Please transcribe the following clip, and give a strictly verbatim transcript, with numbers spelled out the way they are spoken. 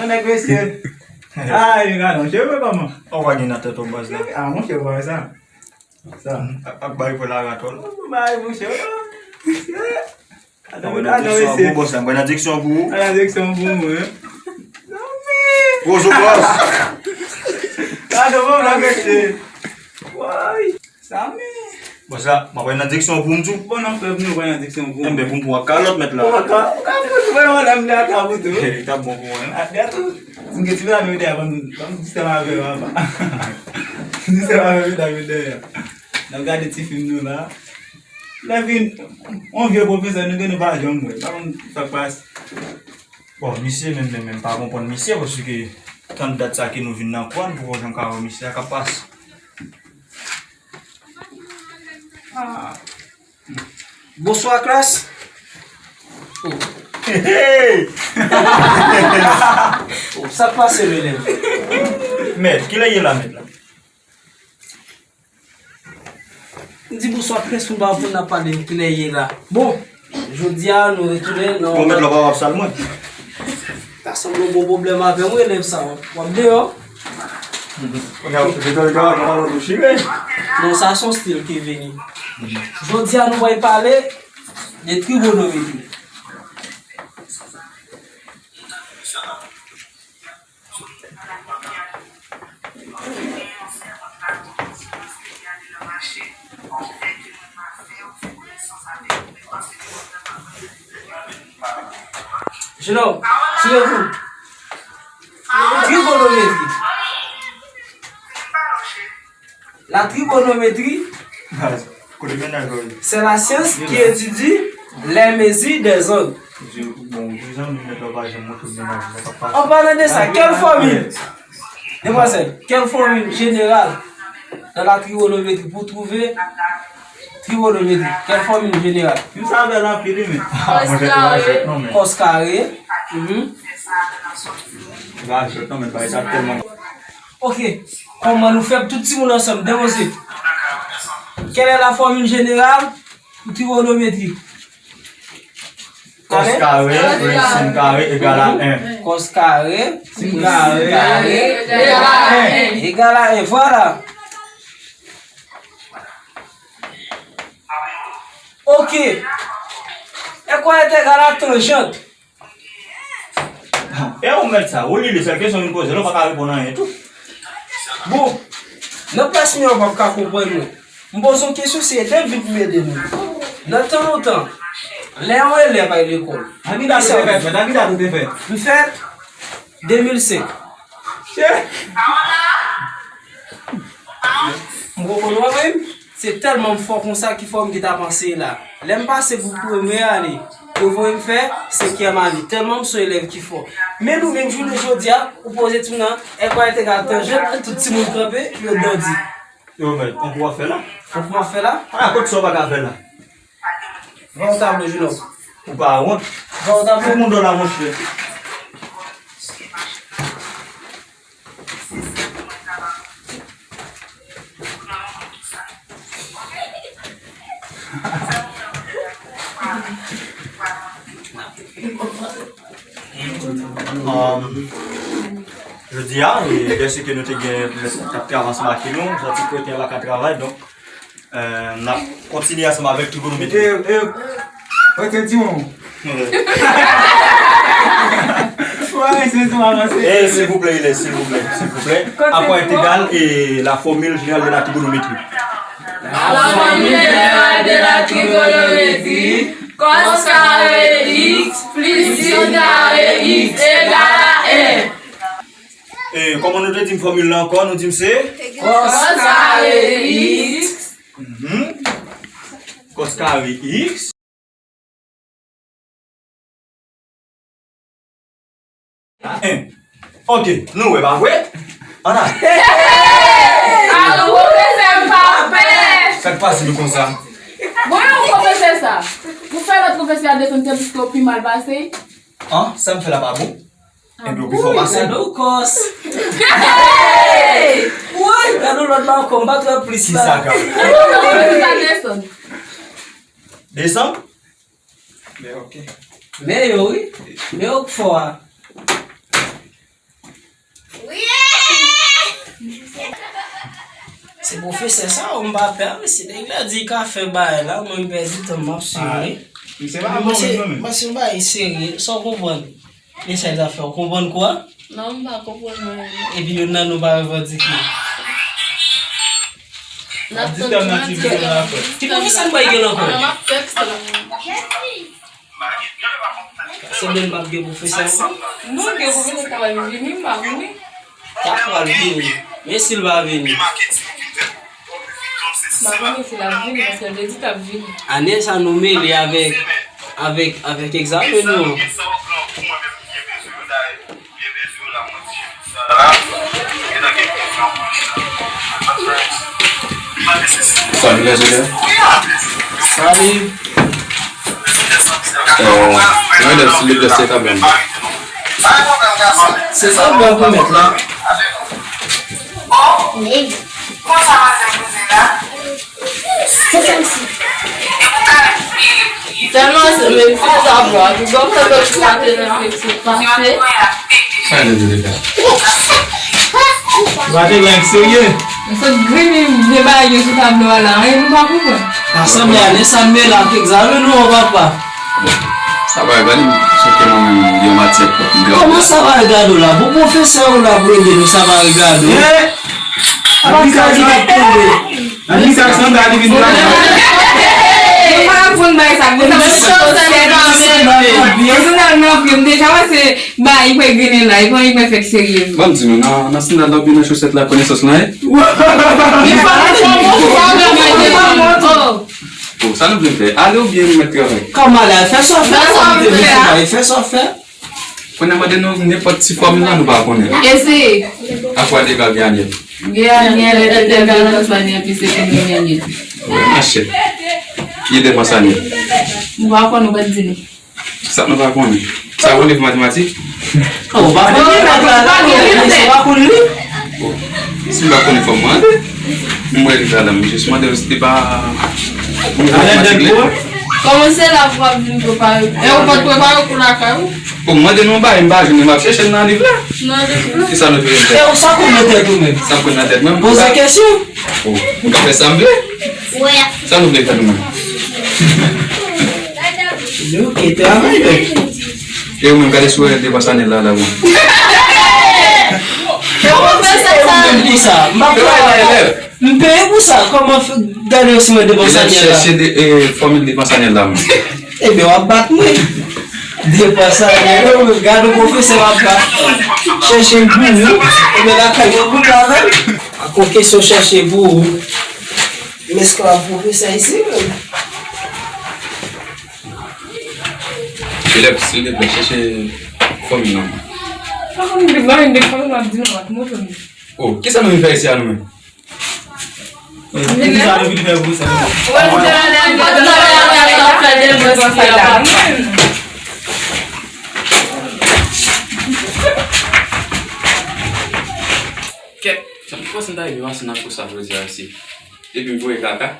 Nèg mesye. Ay, gade, monchè, mwen kòman? Ou pa gen nan tèt ou baz la. Ah, monchè, wè sa. Sa. Ap bay pou la ratòl. Bay, monchè. Mwen nan diksyon pou bòs la, mwen nan diksyon pou ou. Mwen nan diksyon pou mwen. Wozo bòs. Kado bon la mesye. Woy. Sami. Bon, sa, mwen pran nan diksyon pou m tou. Bon, non, frè, nou pran nan diksyon pou m. Enben, pou m pran kalòt mèt la. Ou ka, ou ka fout mwen, madanm li a ka fout ou. Li t ap bon pou mwen. Apre tou, si m gen ti medam yo dèyè, ban m, ban m distans avè yo, apa. Distans avè medam yo dèyè. N ap gade ti fim nou la. Lè vin, yon vye pwofesè, nou gen nou pa janm wè. Pa konn sa k pase. Bon, misye menm, menm, menm pa konprann misye, paske tann dat sa ke nou vin nan kwen, pou w janm ka wè misye a k ap pase. Ah. Bonswa, klas. Oh. Hey! Oh, sa k pase, elèv? Mèt, kilè ye la, mèt la? M di bonswa, klas, m pa konprann n ap pale, kilè ye la. Bon, jodi a, nou retounen nan... Bon, mèt la pa w ap sal mwen. Ta sanble yon bon pwoblèm avè mwen, elèv sa, w ap deyò. Kounye a, se tande ta, ta, ta, ta, chire. Non, sa se yon stil ki vini. Jodi a, nou pral pale de trigonometri. Jenòm, souleve w. Trigonometri. La trigonométrie, c'est la science qui étudie les mesures des angles. En parlant de ça, quelle formule, demoiselle, quelle formule générale dans la trigonométrie pour trouver trigonométrie? Quelle formule générale? M sa bèl anpil, wi, men. Cos carré. Cos carré. Mhm. Ok. Kòman nou fè pou tout timoun ansanm? Demoze. Quelle est la formule générale pour trigonométrie? Cos carré plus sin carré égal à un. Cos carré plus sin carré égal à un. Voilà. Ok. Égal à tangente. E ou mèt sa, ou li li, sèl kesyon vin poze, lè w pa ka reponn anyen tou. Bon, nan plas mwen, w p ap ka konprann mwen. M poze yon kesyon, se lè vin pou m ede nou. Nan tan lontan, lè yon elèv al lekòl, nan ki dat ou te fèt, frè? Nan ki dat ou te fèt? M fèt de mil senk. M konprann ou menm. Se tèlman m fò konsa ki fè m gentan panse la. Lè m pase pou premye ane, yo voye m fè senkyèm ane. Tèlman m se yon elèv ki fò. Men nou menm jounen jodi a, ou poze timoun nan, égal à tangente, tout timoun kanpe, yo dandi. Yo, men, on pou w ap fè la? On pou w ap fè la? A, kot sa w pa ka fè la? Van yon tablo, jenòm. Ou pa wont? Van yon tablo. Fè moun dò la, monchè. Um, jodi a, e, dèske nou te gen mèt k ap travay ansanm ak nou, sòti kote a pa ka travay, donk, e, n ap kontinye ansanm avèk trigonometri. E, e, rete di w. E, silvouplè, Ilè, silvouplè, silvouplè. Apa entegal e la formule générale de la trigonométrie. La formule générale de la trigonométrie, cos carré x plus sin carré x égal à un. E, kòman nou te di m fòmil la ankò? Nou di m se? Cos carré x. Mhm. Cos carré x. En. Ok, nou wè, pa vre? Ann ale. Alò, pwofesè, m pa pè. Sa k pase nou konsa? Bon, yon pwofesè sa. Pou fè lòt pwofesè a desann tè piske w pi mal pase. An, sa m fè la pa bon? Enben, ou pi fò pase m. Gade w kòs. Woy, gade w lòt la ankò, m pa t wè plis la. Kisa k ap? Desann. Desann? Men ok. Men yo wi. Men yo k fò a. Se pwofesè sa, ou m pa pè, si nèg la di ka fè bagay la, mwen m pèdi tan m ap swiv li. Misye pa bon menm non, men. Mwen se yon bagay serye, sa w konprann? Mesaj la fè w konprann kou a? Non, m pa konprann anyen non. Epi youn nan nou pa revandike. N ap tann nou an ti biten la fè. Ki pwofesè n bay gen ankò? Nan m ap tèks la. Sanble m p ap gen pwofesè ankò. Non, gen pwofesè k ap vini, m pa konnen. K ap pral vini. Men si l pa vini. M pa konnen si l ap vini, paske l te di l t ap vini. Ane sa nou mele avèk, avèk, avèk egzamen nou an. Salut les élèves. Salut. Euh, madame, s'il vous plaît, c'est ta blonde. Se sa w pral pwomèt la. Nèg. Se sa m si. Tèlman se menm se sa vwa, ki bon fè lòt ki pa te refleksyon pase. Sa vle di, Rita? Ou pa te gen serye? Mwen sot griyen vye bagay yo sou tablo a la, anyen nou pa konprann. Asanble a, lè sa n mele ak egzamen nou an, papa. Sa va, gade, se ke mwen menm, yon matyè pwòp, m te... Kòman sa va, gade w la? Bon, pwofesè ou la pou ede nou, sa va, gade w. Eh! Aplikasyon k ap tonbe. Aplikasyon ta li vin pran. Yo pa aprann bay sa, konsa mwen sot sèt anmède. Pèsonèlman, frè m deja wè se bay, li kwè grennen la, li kwè, li kwè fèk serye vre. Ban m di nou, nan, nan sandal la oubyen nan chosèt la, konesans lan, eh? Li pa konn fòm, ou pa konn fòm. Oh, sa nou vle fè? Ale oubyen nou mèt travay? Kòman ale? Fè sa w fè, fè sa w fè. Fè sa w fè. Kounye a mande nou nenpòt ti fòmil la nou pa konnen. Eseye. Afwa de ka gen anyèl. Gen anyèl, ètèl, kalans, anyèl, plis, se konnen gen anyèl. Mache. Ki depans anyèl? Nou pa konnen, nou pa di nou. Sa nou pa konnen. Sa konnen pou matematik? Ou pa konnen, ou pa konnen li. Si m pa konnen, fò m mande. M wè li la, m jis mande w si te pa matematik li. Kòman se la pou w ap vin prepare? E ou pa t prepare pou lakay ou? Bon, mande nou bagay, m pa jwenn, m ap chèche l nan liv la. Nan liv la. Kisa nou te vin fè? E ou sa konn nan tèt ou menm? Sa m konn nan tèt mwen? Poze kesyon. Oh, m ka fè sa m vle? Sa nou vle fè nou menm? Ok, travay menm. E ou menm, gade sou depans anyèl la, la, bon. Kòman fè sa, sa? Pou sa, m pa travay. M peye pou sa, kòman fè, gade si mwen depans anyèl la. Chèche de, eh, fòmil depans anyèl la, mwen. Ebyen, w ap bat mwen. Depans anyèl, yo, gade yon pwofesè w ap bat. Chèche gourou, ebyen, lakay yo gourou avè l. Ak yon kesyon chèche gourou. M esklav pwofesè isi, menm. Elèv, silvouplè, chèche fòmil la. Pa konn de bagay, de fòmil, m ap di nou, m ap montre nou. Oh, kisa nou vin fè isi a nou menm? Kèt, sa m panse m ta rive pase nan kou sa jodi a isi. Epi m voye kaka.